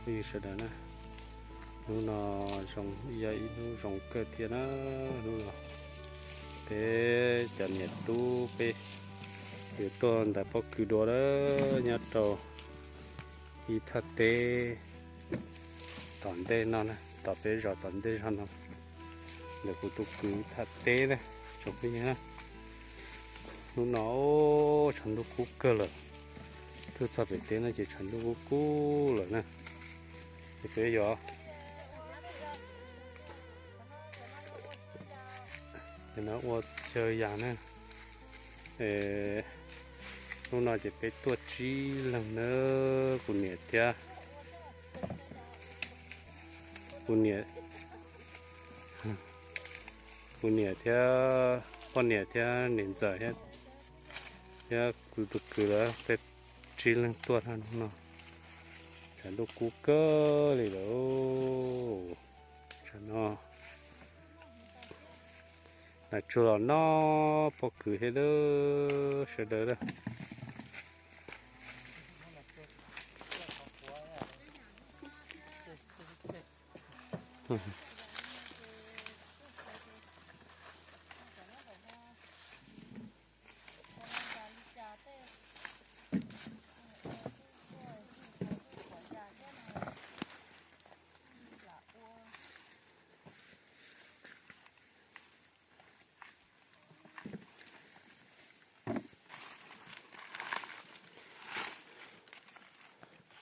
Phooj ywg sawv daws na, hnub no zoo yog ib hnub zoo kawg thiab na. Hnub no peb cov niam tub peb yuav tuaj ntais pob kws dua lawm nyob rau ib thaj teb tom ntej no na, tom peb zos tom ntej zog no, ntawm kuv tus kwv thaj teb na, tsoom phooj ywg na. Hnub no tshav ntuj kub kawg lawm, tuaj txog pem teb no ces tshav ntuj kub kub lawm na. Ces peb yuav no ua chaw yas na. Hnub no ces peb tuaj tsib leeg na, kuv niam thiab, kuv niam, kuv niam thiab, poj niam thiab niam ntxawm thiab, thiab kuv tus kwv lawm, peb tsib leeg tuaj no. Tshav ntuj kub kawg li lawm. Tsam no nas tsuag los noj pob kws thiab sawv daws.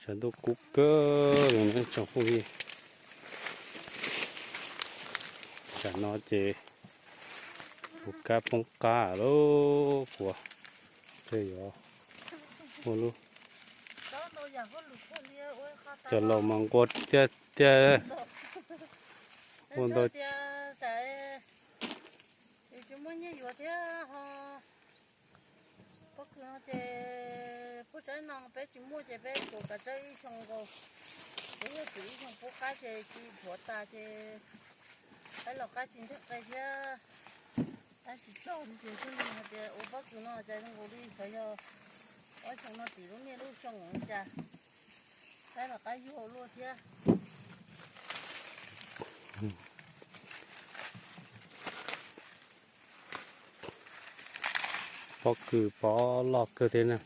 Tshav ntuj kub kawg li na tsoom phooj ywg. Tsam no ces kuv kab poob qab lawm, kuv yuav ua lub cov laus mas nqua tiag tiag. Ua ntau. Tsis muaj nyiaj yuav thiab ho. Pob kws no ces pub tsaib no peb tsis muaj ces peb tuav kav tsawb ib xyoo nkaus. Peb yog txwm ib xyoo pub qab ces tsis dhuav tas ces peb los qab tsis nteg qe thiab. Qab tsis txaus ces thiaj li hais tias ua pob kws no cas zoo nkaus li xyov yog ob xyoo no tim lub niaj lub xyoo ua cas peb los qab yuag luaj thiab. Pob kws pob loj kawg thiab na,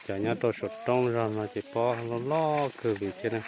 cov nyob rau saum roob zog no ces pob loj loj kawg li thiab na.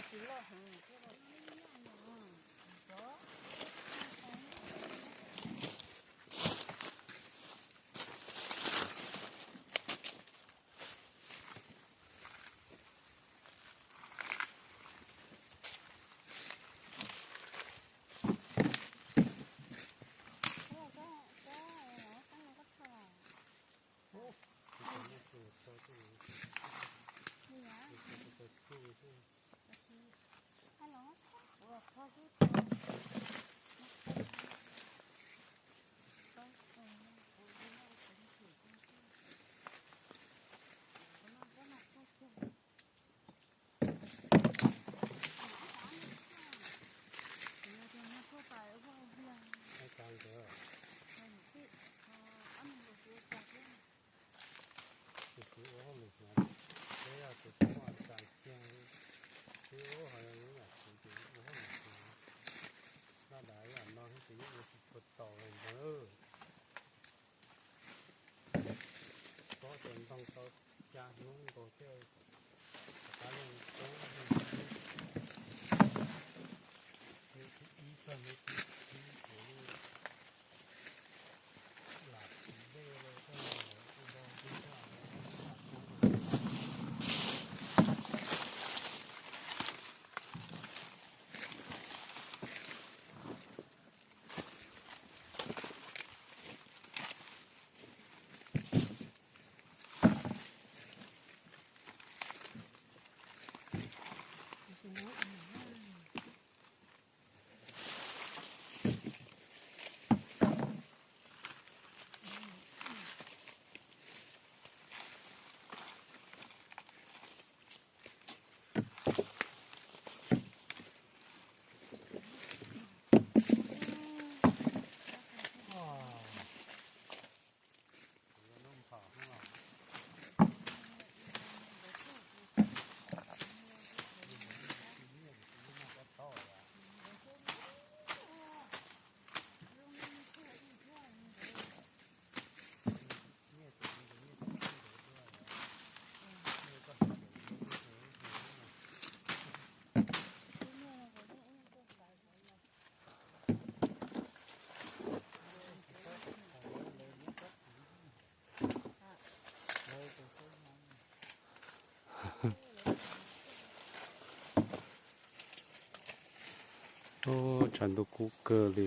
Tshav ntuj kub kawg li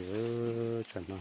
tsam no.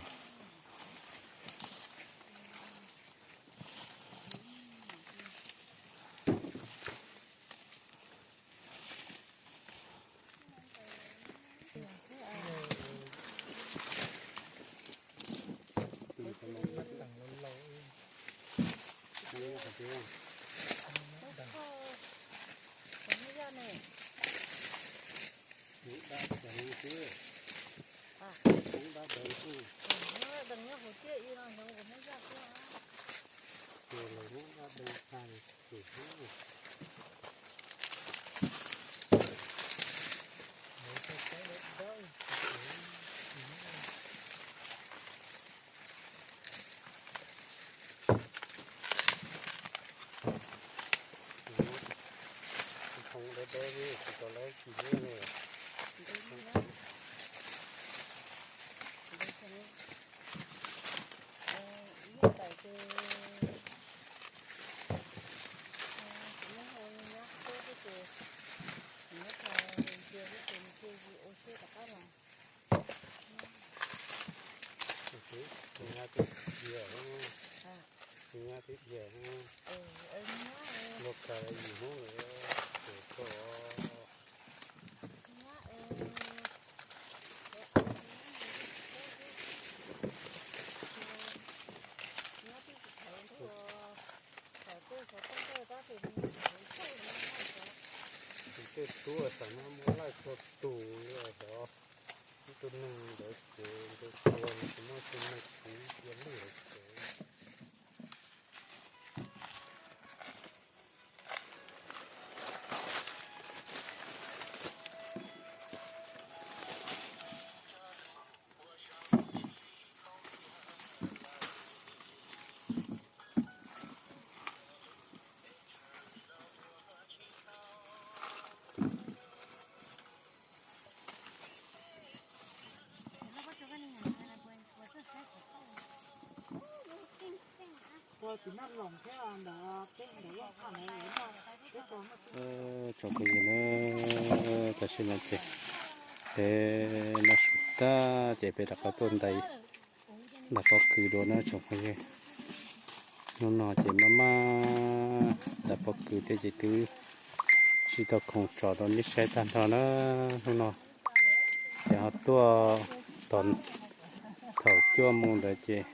Nyab twb dhia, nyab twb dhia, luag khaws yim hnub lawm ces koj. Tus tej tub xav mas muaj laij txhua tus li xyov, ib tug neeg ntawd ces ntshe txhua tsis muaj tus neeg txiv cia lwj lawm ces. Tsoom phooj ywg na, tam sim no ces peb noj su tag ces peb rov qab tuaj ntais ntais pob kws dua na tsoom phooj ywg. Hnub no ces maj maj ntais pob kws thiab ces twb tsis tau khoom tso rau nej saib tag nrho na. Hnub no ces ho tuaj thaum cuaj moos ntawd ces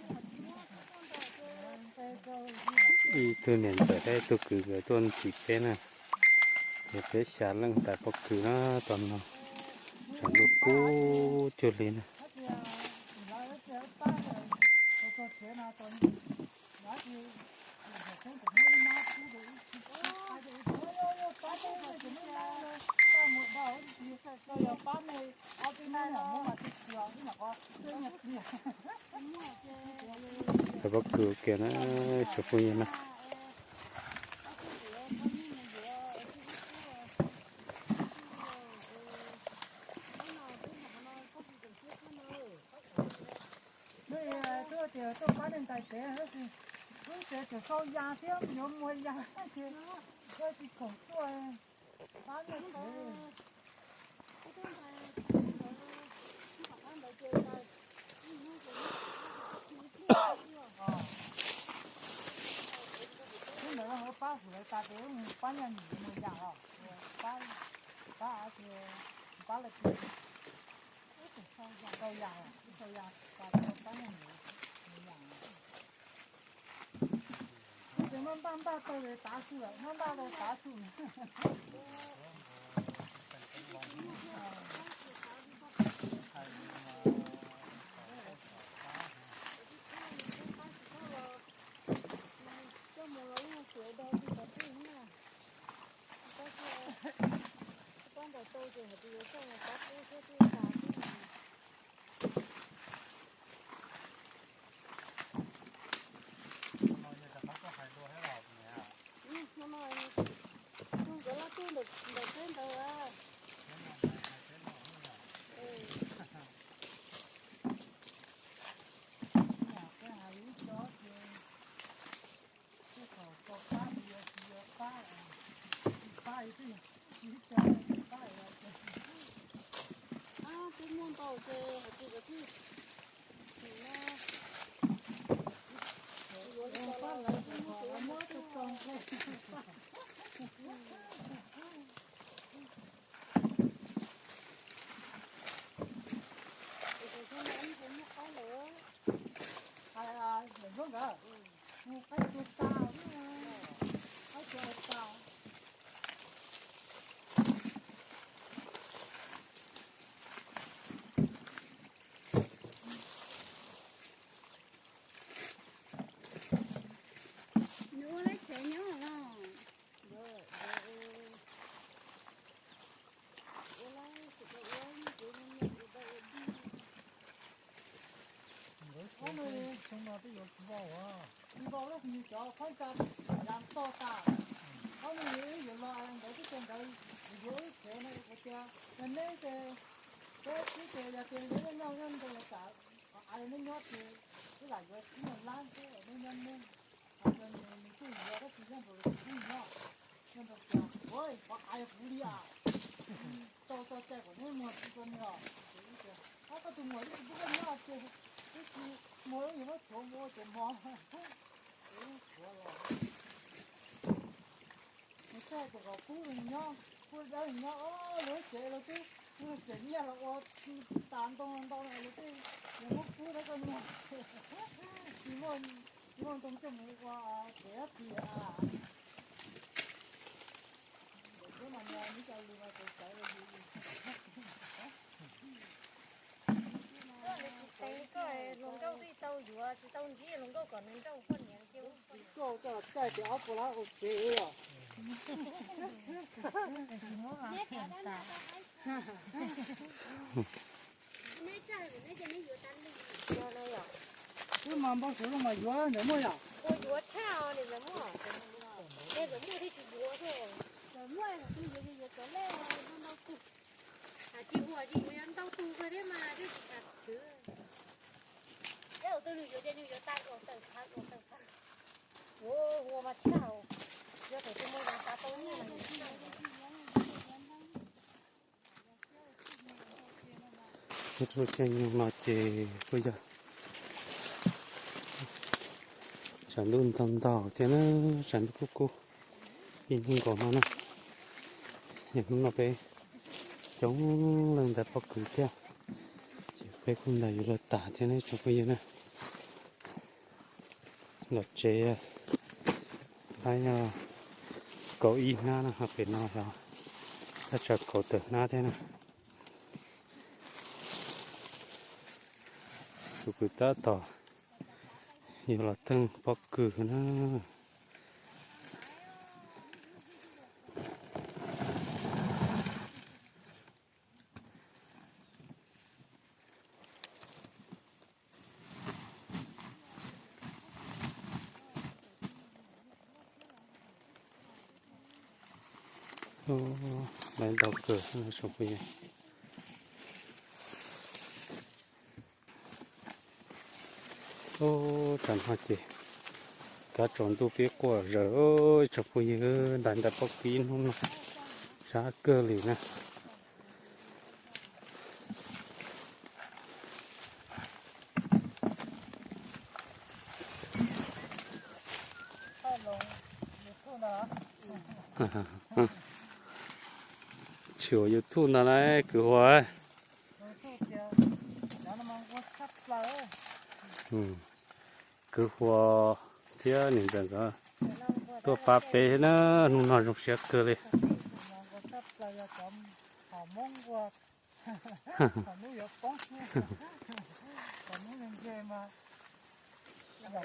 ib tug niam ntxawm thiab ib tug kwv nkawd tuaj ntxiv peb na. Ces peb xya leej ntais pob kws na, tam sim no tshav ntuj kub cuag li na. Ntais pob kws kiag na tsoom phooj ywg na. Twb tias tuaj pab nej ntais tsev, tab sis wb tsev tseem sau yas thiab yuav muag yas ces tsis khoom tuaj pab nej tsev. Hnub ntawd pab hwm lawv tas ces wb mus pab Nyiaj Nyim muag yas os, pab, pab av ces pab lawv tias sau yas, sau yas tas pab Nyiaj Nyim muag yas. Ces muab npaj npaj taw tav su lawm, muab npaj taw tav su. Coj mus los yeej tsuav dag li cov twj na. Tab sis pab ntais tau ces hais tias yuav coj mus pab pub thiab twb tas xwb. Nkawd laj twj ntawm teb ntawd. Nws ua lawv tsev nyob no. Ob no xyoo no twb yuav npau as, npau lawm nws cov phab ntsa yas toj tas. Ob no nws wb yuav los nkawd twb tias nkawd yuav wb tsev no ua tias yog neb ces peb twb tias yog tias yuav nyob nyob nyob nrog lawv tas, qhov av neb nyob ces wb lam yuav ib nyuag lab xwb neb nyob neb. Hos nws kuj yuav dab tsi nyob nraud los kuj nyob, nyob nraud tias ua qhov av yog kuv li as, tau txoj cai kom neb muag tsis tau nws os. Ces wb tias ab koj tus muam twb tsis pub koj nyob ces wb tsis muag, wb yuav muab tshuav mus ua cov mov. Ces wb tshuav los, nws txawj tias kom pub nws nyob, pub dawb nws nyob, lub tsev lawv twb, lub tsev nyiaj los ua tas ntoo ntau no lawv twb yuav muab pub rau koj nyob. Tsis muaj, tsis muaj ntoo coj mus ua tsev dab tsi a. Ntawm xyov mas nws cov lus mas txawv txawv li. Koj hluas nkauj twb tau yuav, tsis tau ntsib hluas nkauj kom nws nrauj poj niam cia. Koj coj los txaij tias ob puas lab ua tsev os. Wb mas npau suav los mas yuav ntawm muaj yom. Ua yuav tshaj os, ntawm muaj, ntawm muaj thiaj tsis yuav thiab. Ntawm muaj yuav yuav cov lej ntau ntau tus. Tsis ua tsis yuav ntau tus kawg thiab mas twb tsis tas khwv. Ib tus nws yuav ces nws yuav tas ua tawm phav ua tawm phav. Ua mas tshaj, yog thaum twg muaj zog xav tau nyiaj mas yuav tshaj. Ib lub caij nyoog no ces kuj yog tshav ntuj ntog ntog thiab na, tshav ntuj kub kub ib hnub nkaus no na. Hnub no peb coob leej ntawd pob kws thiab, ces peb kuj ntais yuav luag tas thiab na tsoom phooj ywg na. Los tsev, lawv yog kaum ib hnab no, ho pem no yog thaj tsam kaum tawm hnab thiab na. Tus kwv tab tom yuav los teej pob kws na. Lawv ntau kawg tsoom phooj ywg. Ub, tam no ces kav tsaus ntuj pib quaj zawm tsoom phooj ywg, ntais ntais pob kws ib hnub no sab kawg li na. Tsis ua YouTube ntag lauj kwv Huas. Kwv Huas thiab niam ntxawm nkawd tuaj pab peb na, hnub no zoo siab kawg li.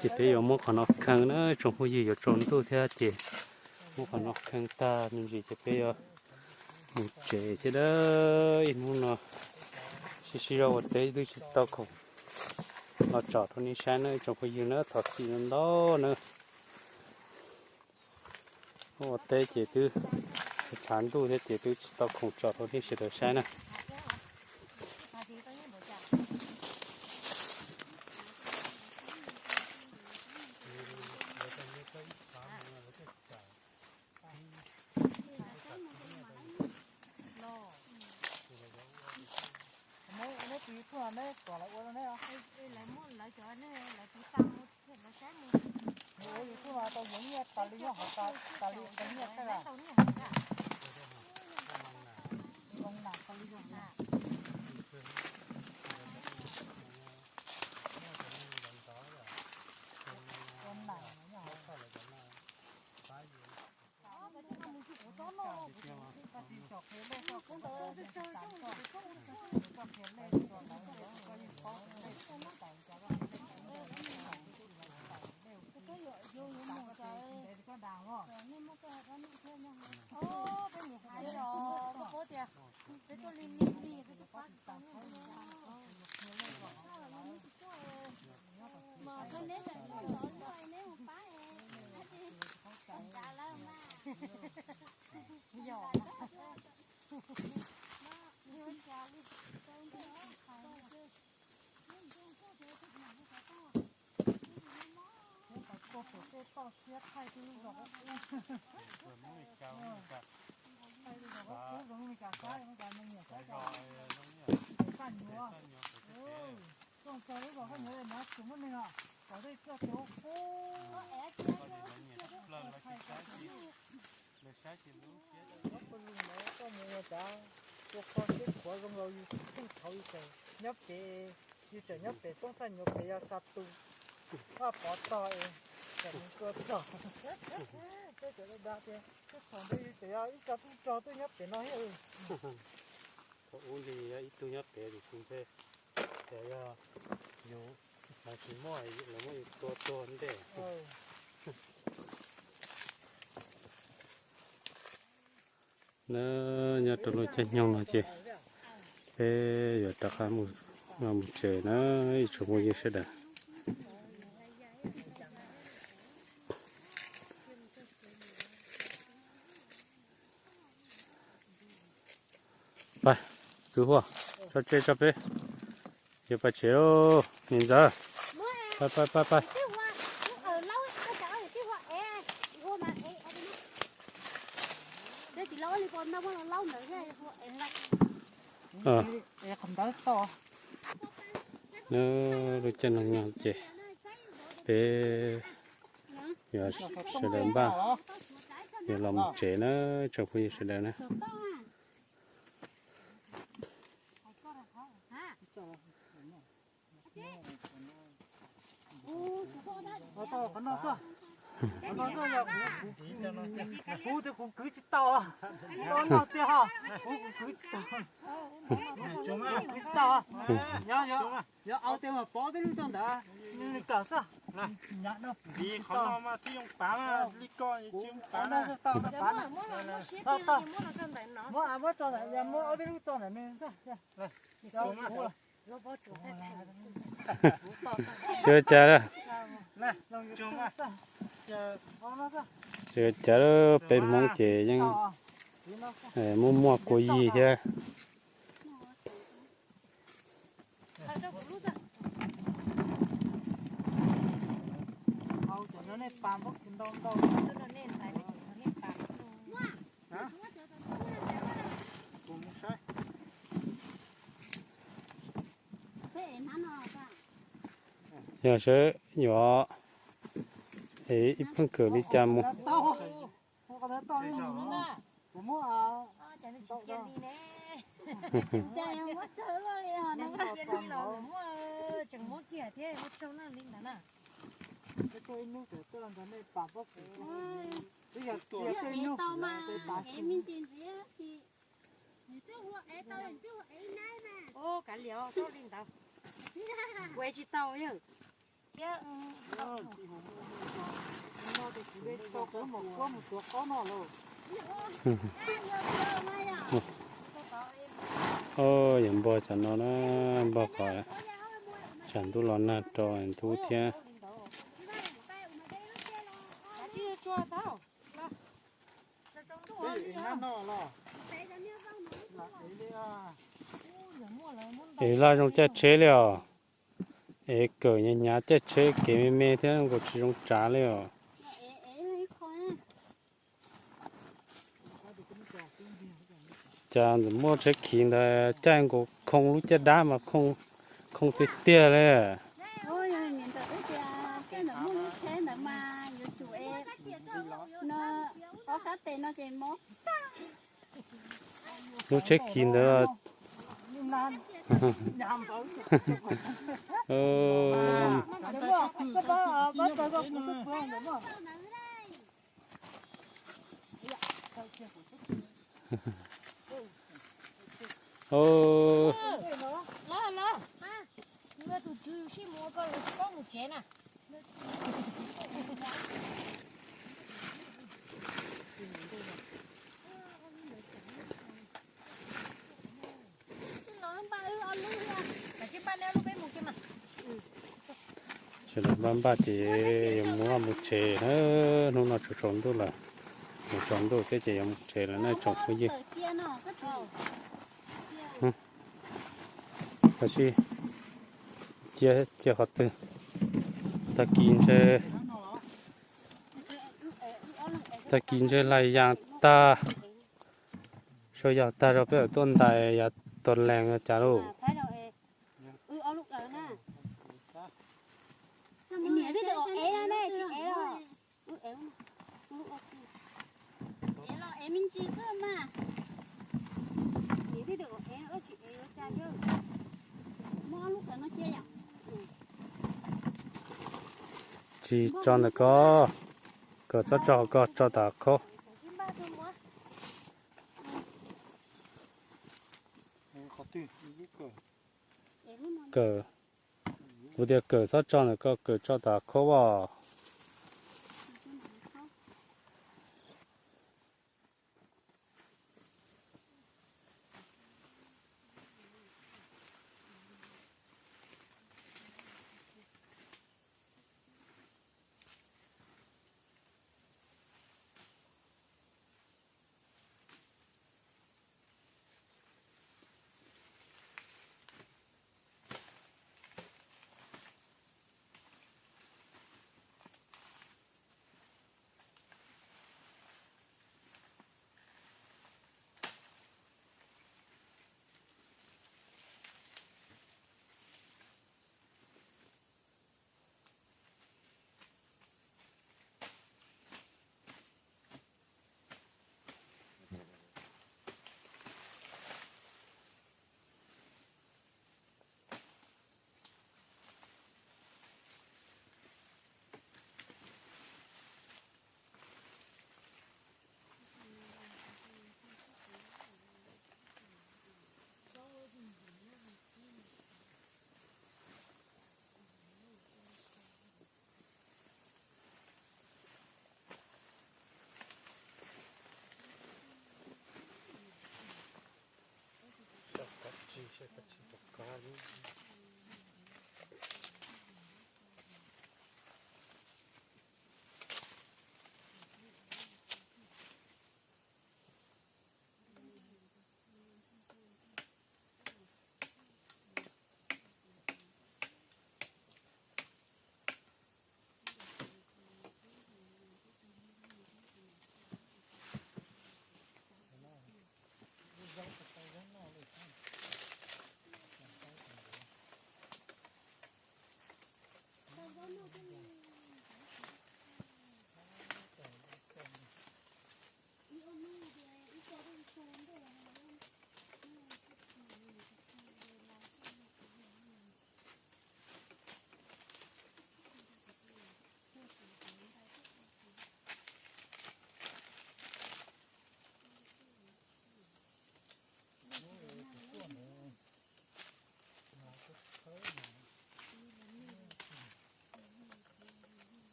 Ces peb yuav muab qhov no khee na, tsoom phooj ywg, yuav tsaus ntuj thiab ces muab qhov no khee tag me ntsis ces peb yuav mus tsev thiab. Ib hnub no sib sib zog ua teb twb tsis tau khoom los tsom rau nej saib na tsoom phooj ywg na, thov txim ntau ntau na. Ua teb ces twb tshav ntuj thiab ces twb tsis tau khoom tsom rau nej sawv daws saib na. Neb kom lawv ua rau neb os. Lawv muab lawv cov nej lawv tus tau mus thiaj lawv saib mus. Yus ua YouTube mas tau yuav nyiaj tas li nyob hauv tas li tau nyiaj thiab las. Zoo nas tau li zoo nas. Tuaj pem tej toj siab thaij tej lub zos qub qub. Thaij lub zos qub qub zoo li cas saib, cas neeg nyiam saib, cas Faj Nyuav. Zoo kawg lub zos Faj Nyuav no tsis muaj neeg os, cov dej txoj kev qub qub. Ob pawg lug ntawd koj mus ua cas, ua kho siab khuav zoo nkaus yus twb thaum yus tseem nyob pem, yus tseem nyob pem roob Faj Nyuav pem yog xa tus, Vaj Pov tog es tseem mus tua tog. Peb tseem dag tias twb thaum ntawd yus tseem yog ib co tub rog twb nyob pem no thiab. Thaum ub nti yog ib tug nyob pem tus tsis ntshe, yog yus hais tsis muaj lawv muab yus tua tuag ntej. Na, nyob rau lub caij nyoog no ces peb yuav rov qab mus tsev na, ib tsoom phooj ywg sawv daws. Pab, kwv Huaj, tso tseg tso peb yuav pais tsev lauj niam ntxawm. Pab pab pab pab. Lub caij no nyoog ces peb yuav sawv daws npaj yuav los mus tsev na, tsoom phooj ywg sawv daws na. Kuv tias kuv kwv tsis tau, noj tiag ho, kuv kuv kwv tsis tau, kwv tsis tau, yog au tias mas pov peb lub tso ntawd, nws kam xwb. Qhov no mas twb yoo pav li ko, kuv tau tau, muab muab tso ntawd, muab ob peb lub tso ntawd nws xwb. Tsis ua cas, tsis ua cas, peb Hmoob ces yeej muaj muaj kua yig thiab. Yog seb yuav ev ib pheej kawm li cas mus. Kav liam, tsis tau yawg. Yog npog cov no na, npog qhov tsam ntuj los nag rau ntub thiab. Es laj zoo caij tsheb li os. Es kawm hnyav hnyav caij tsheb kev me me thiab nkaus tsis zoo tsav li os. Cas ntxim muaj tsheb khiv ntawd caij nkaus khoo lub caj dab mas khoo Khoob tiag tiag li. Ua, yog niam ntawm wb tias koj ntawm muaj lub tsheb ntawd mas yuav tsum es no, ob sab tes no ces mob. Lub tsheb kis ntawd. Sawv daws npaj npaj ces yuav mus vaj mus tsev na, hnub no tsaus tsaus ntuj lawm, mus tsaus ntuj thiab ces yuav mus tsev lawm na tsoom phooj ywg. Tab sis cia, cia qhov twg, tag kis ntshe, tag kis ntshe hlais yas tag, sau yas tag rau peb tuaj ntais yas tos lees cas lauj. Tsis tso ntawm ko, kawm txhob tso hauv ko, tso tom khaub. Kawm, kuv tias kawm txhob tso ntawm ko, kawm tso tom khaub os.